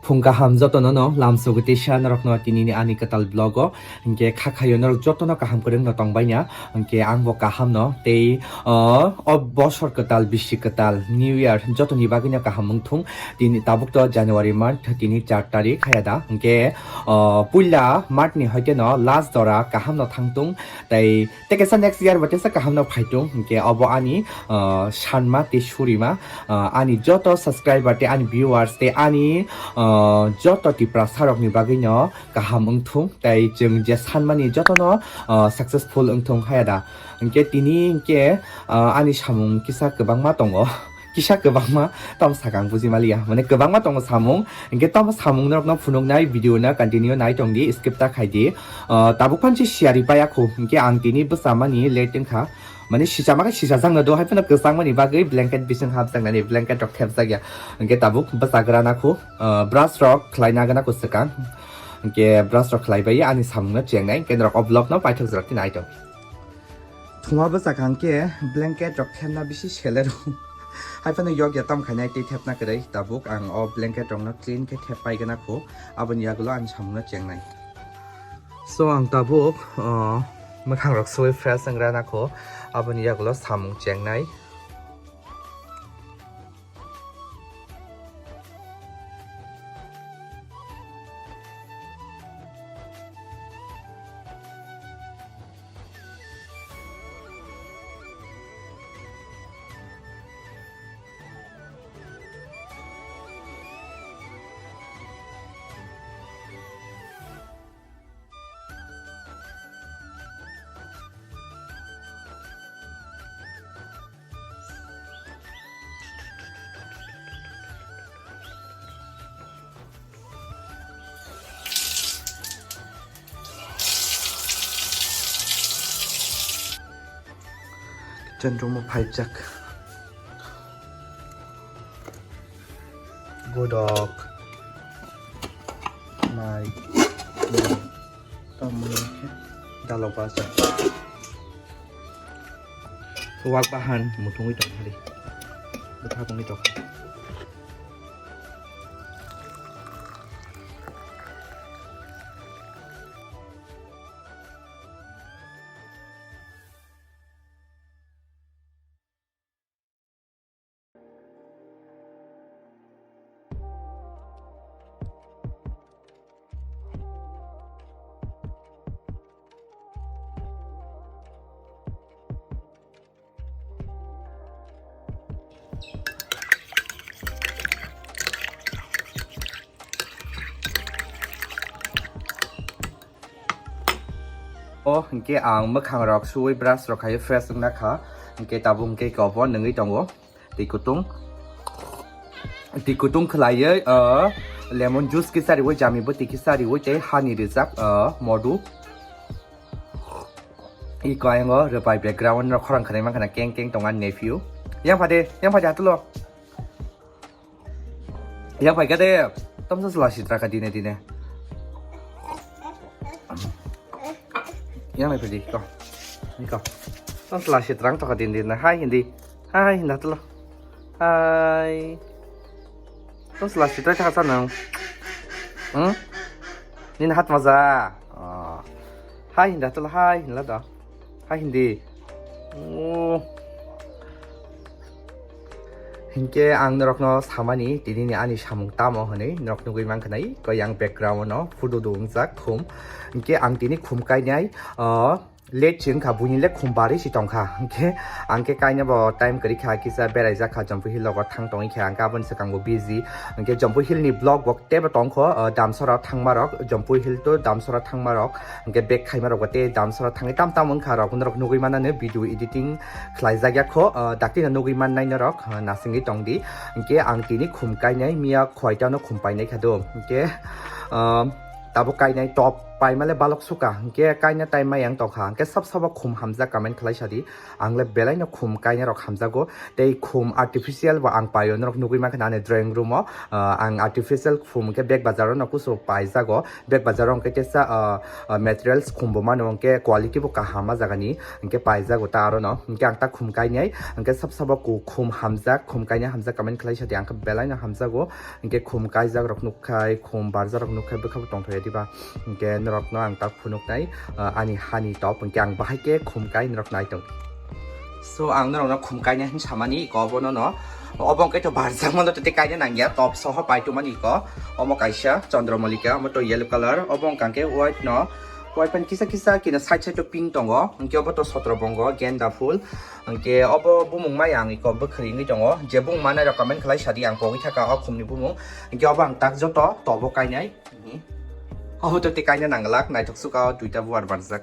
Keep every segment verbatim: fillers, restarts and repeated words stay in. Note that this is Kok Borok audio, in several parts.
Phung kaham jotono no lamsogo teisa norokno tinini ani kwtal vlog o, hinkhe kha khayo norok jotono kaham kwrwngno tongbaina, hinkhe angbo kahamno tei, o, o bosor kwtal, bisi kwtal, New Year jotoni bagwino kaham wngthung. Tini tabuk to January month, tini char tarik haya da, hinkhe, o, puila month ni hoite no last jora kahamno thangtung, tei Tei kaisa next year bo teisa kaham no phaitung, hinkhe obo ani, ah, sanma tei surima, ah, ani joto subscriber tei ani viewers tei ani, ah, joto Tiprasa rokni bagwi no kaham wngthung, tei chwng je sanmani jotono, ah, successful wngthung haya da. Hinkhe tini hinkhe, ah, ani samung kisa kwbangma tongo. Kisa kwbangma tamo sakang buji maliya. Mane kwbangma tongo samung. Hinkhe tamo samung norokno phunuknai video no continue nai tongdi, skip ta khaidi. Ah, tabuk phansi siyari paya khu. Hinkhe ang tini bwsamani late wngkha. Mane sisama khe sisajakno do, hai phano kwchangmani bagwi blanket bising hapjaknani, blanket rok thepjakya. Hinkhe tabuk bwsagrana khu. Ah, brush rok khlaina gana khu swkang. Hinkhe brush rok khlaibai ani samungno chengnai. Hinkhe norok o vlog no paithak jora khe nai tong. Thuma bwsa kha hwnkhe blanket rok thepna bisi selero. Hai phano yokya tam khainai tei thepna kwrwi. Tabuk ang o blanket rokno clean khe thep pai gana khu. Aboni yagulo ani samungno chengnai. So ang tabuk, o, mwkhang rok suwi fresh wng rana khu. Aboni yagulo samung chengnai. Kitchen room o phaijak. Godok. Mai. Tamo khe dalok basa. Wak bahan muthungwi tong hari. Bwtha bungwi tong. O hinkhe ang mwkhang rok suwi brush rok khai fresh wngna kha, hinkhe tabuk hinkhe kobo nungwi tongo twi kutung, twi kutung khwlaiwi, ah, lemon juice kisa riwi, jami bwtwi kisa riwi tei hani rijak, ah, modu. Iko ayang o rwbai background rok khorang khwnai mankha na keng keng tongo ani nephew. Yang phade, yang phade hatulo. Yang phai kade, tamsa sela sitra ka dine dine. Yang lai phadi ko. Ni ko. Tamsa sela sitra ang to ka dine dine. Hai hindi. Hai hindi hatulo. Hai. Tamsa sela sitra ka sa nang. Hmm? Nini hat maza. Oh. Hai hindi hatulo, hai hindi la da. Hai hindi. Oh. Hinkhe ang norokno samani, tinini ani samung tamo hwnwi norok nugwi mankha nai, koi ang background-o photo do wngjak khum. Hinkhe ang tini khum kainai, ah, late se wngkha, buini le khum barwi se tongkha. Hinkhe ang khe kaina bo time kwrwi kha, kisa beraijak kha, Jampui Hill logo thang tongwi kha, ang khe aboni swkango busy. Hinkhe Jampui Hill ni vlog bo teibo tongkho, ah, Damsora thangmarok, Jampui Hill to Damsora thangmarok. Hinkhe bag khaima rok bo tei Damsora thangwi tam tam wngkha rok, norok nugwi manani video editing khlaijak ya kho, ah, daktino nugwi mannai norok, ah, nasingwi tongdi. Hinkhe ang tini khum kainai miya khoitano khum painai kha do. Hinkhe, ah, tabuk kainai top Paimale balok suka, hingke kaina time ma yang tongkha, hingke sab sabo khum hamjak comment khlai sadi, ang le belai no khum kaina rok hamjago, tei khum artificial bo ang paio norok nugui mankha ani drawing room o, ah, ang artificial khum hingke bag bazar o no kusu paijago, bag bazar o hingke tesa, ah, ah, materials khum bo mano hingke quality bo kaham a jaga ni, hingke paijago ta aro no, hingke ang ta khum kainai, hingke sab sabo ku-, khum hamjak, khum kaina hamjak comment khlai sadi, ang khe belai no hamjago. Hingke khum kaijak rok nukkhai, khum barjak rok nukkhai, bwkha bo tongthokya diba? Hingke norok no ang tak phunuknai, ah, ani hani top, hingke ang bahai khe khum kai norok nai tong. So, ang norok no khum kaina hin samani, iko obo no no. Obo hingke to barjak mano, tete kaina nangya, top soho pai tongmani iko. Omo kaisa Chandramallika, omo to yellow color, obo hingka hingke white no. White pen kisa kisa kina side side to pink tongo, hingke obo to sotro bongo, genda phul. Hingke obo bumung mai ang iko bwkhri wngwi tongo, je bumung manai rok comment khlai sadi, ang pogwi thaka o khumni bumung. Hingke obo ang tak joto tobo kainai. Obo to tei kaina nanglak, naithok suka o duita buar barjak.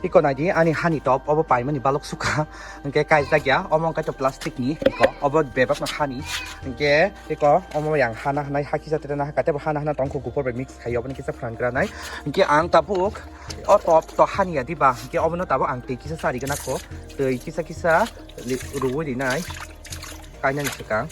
Iko naidi ani hani top obo paimani balok suka, hingke kaijak ya, omo hingke to plastic ni iko, obo bebak no hani, hingke iko omo yang hana hanai haki jate na haka tebo hana hana tongkho gupor bai mix khai obo ni kisa phan gra nai, hingke ang tabuk o top to hani ya diba, hingke obo no tabuk ang tei kisa sari gana kho, tei kisa kisa li-, ruwi rinai kainani swkang.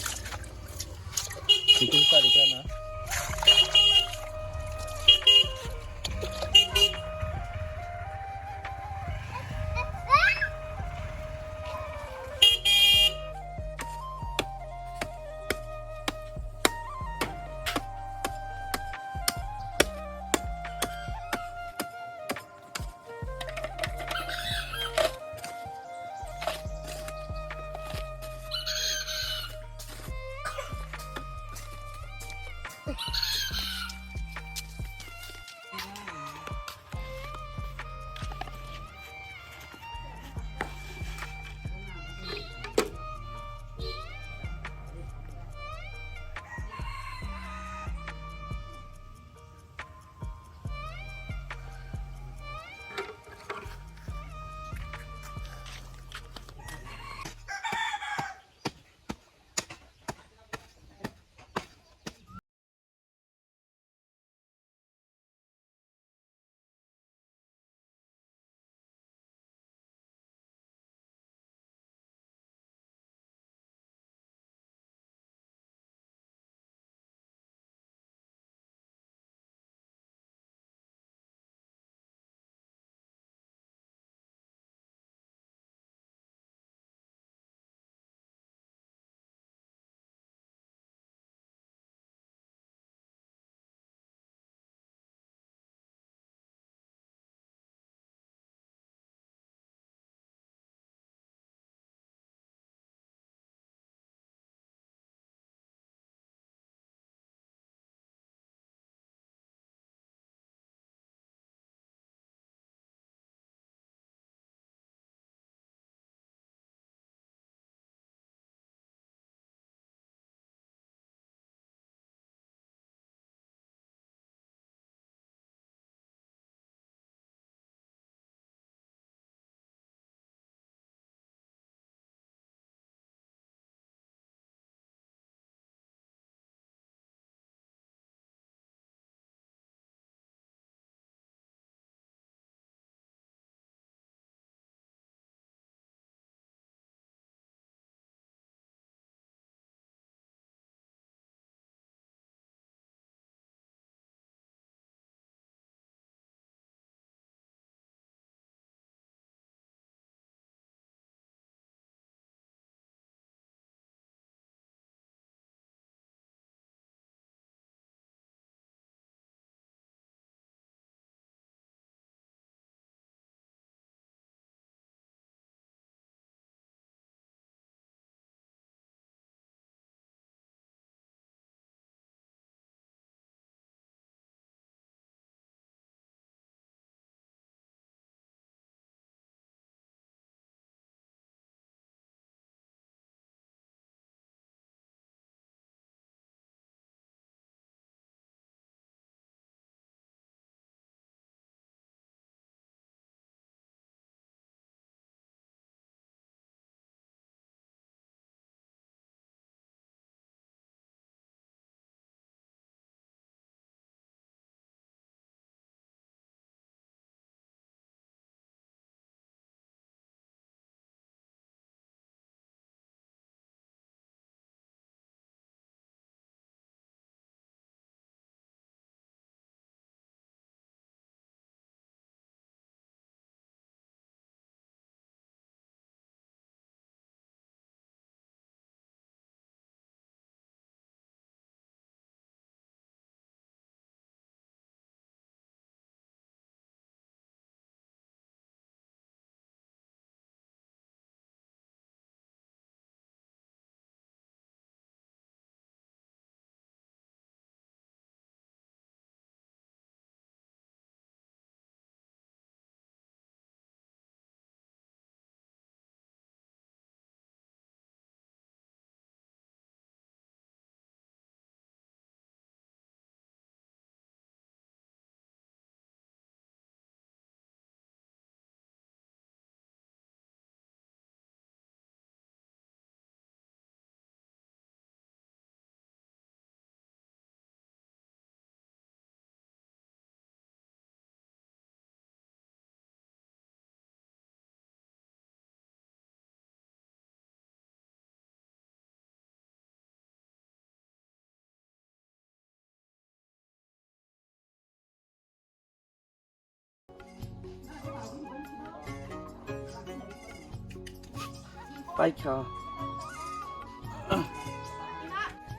Paikha.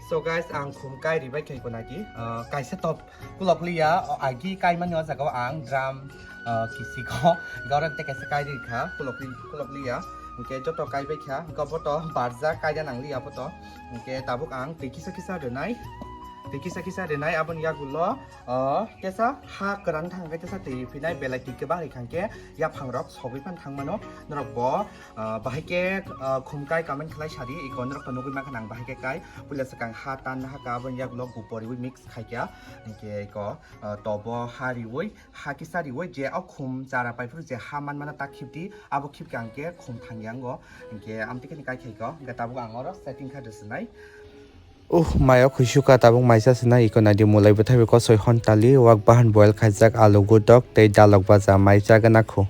So guys, ang khum kai ribai khai ko naki. Ah, kaisa top kulok liya, o agi kai mani o jaga o ang drum, ah, kisi ko gorok te kaisa kai ri kha kulok li-, kulok liya. Hingke joto kai bai kha, hingke bo to barja kai da nang liya bo to. Hingke tabuk ang tei kisa kisa rinai, tei kisa kisa rinai aboni yagulo, ah, tesa ha kwran thang khe tesa twi phinai belai twi kwbang ri khang khe yaphang rok sogwi phan thang mano norok bo. Ah, bahai khe, ah, khum kai comment khlai sadi, iko norok to nugwi mankha nang bahai khe kai, puila swkang ha tan haka aboni yagulo guporiwi mix khaikha, hingkhe iko, ah, tobo ha riwi, ha kisa riwi je o khum chara paiphuru je ha manmano ta khipdi, abo khipkha hingkhe khum thangyango, hingkhe amtwi kheno kai khaiko, hingkhe tabuk ang oro setting kha rwswnai. Uh, mayo khuisuka tabuk maisa swnai, iko naidi mulai bwthai bai kosoi hontali, wak bahan boil khaijak, alu gudok tei dalok baja mai chagwna khu.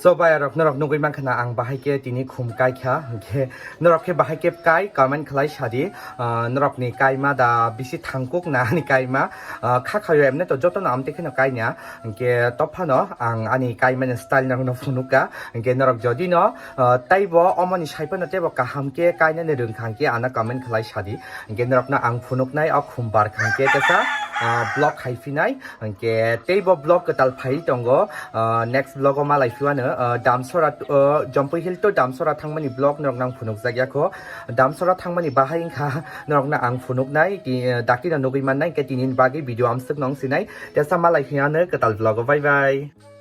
So bai rok norok nugwi mankha na ang bahai khe tini khum kai kha, hingkhe norok khe bahai khe kai comment khlai sadi, ah, norok ni kaima da bisi thangkuk na ani kaima, ah, kha khayo emne to joto no amtwi kheno kai nya, hingkhe top phano ang ani kaima ni style norok no phunuk kha, hingkhe norok jodi no, ah, taibo omoni sai phano teibo kaham khe kainani rwng kha hingkhe ano comment khlai sadi, hingkhe norok no ang phunuk nai o khum bar kha hingkhe tesa, ah, vlog khai phinai. Hingke teibo vlog kwtal phai tongo, ah, next vlog o malai phiwano, ah, Damsora, ah, Jampui Hill to Damsora thangmani vlog norok nang phunukjak yakho. Damsora thangmani bahai wngkha norok na ang phunuknai, ti, ah, dakti no nugwi mannai, hingke tini bagwi video amswk nong sinai. Tesa malai phiwano kwtal vlog o, bye bye.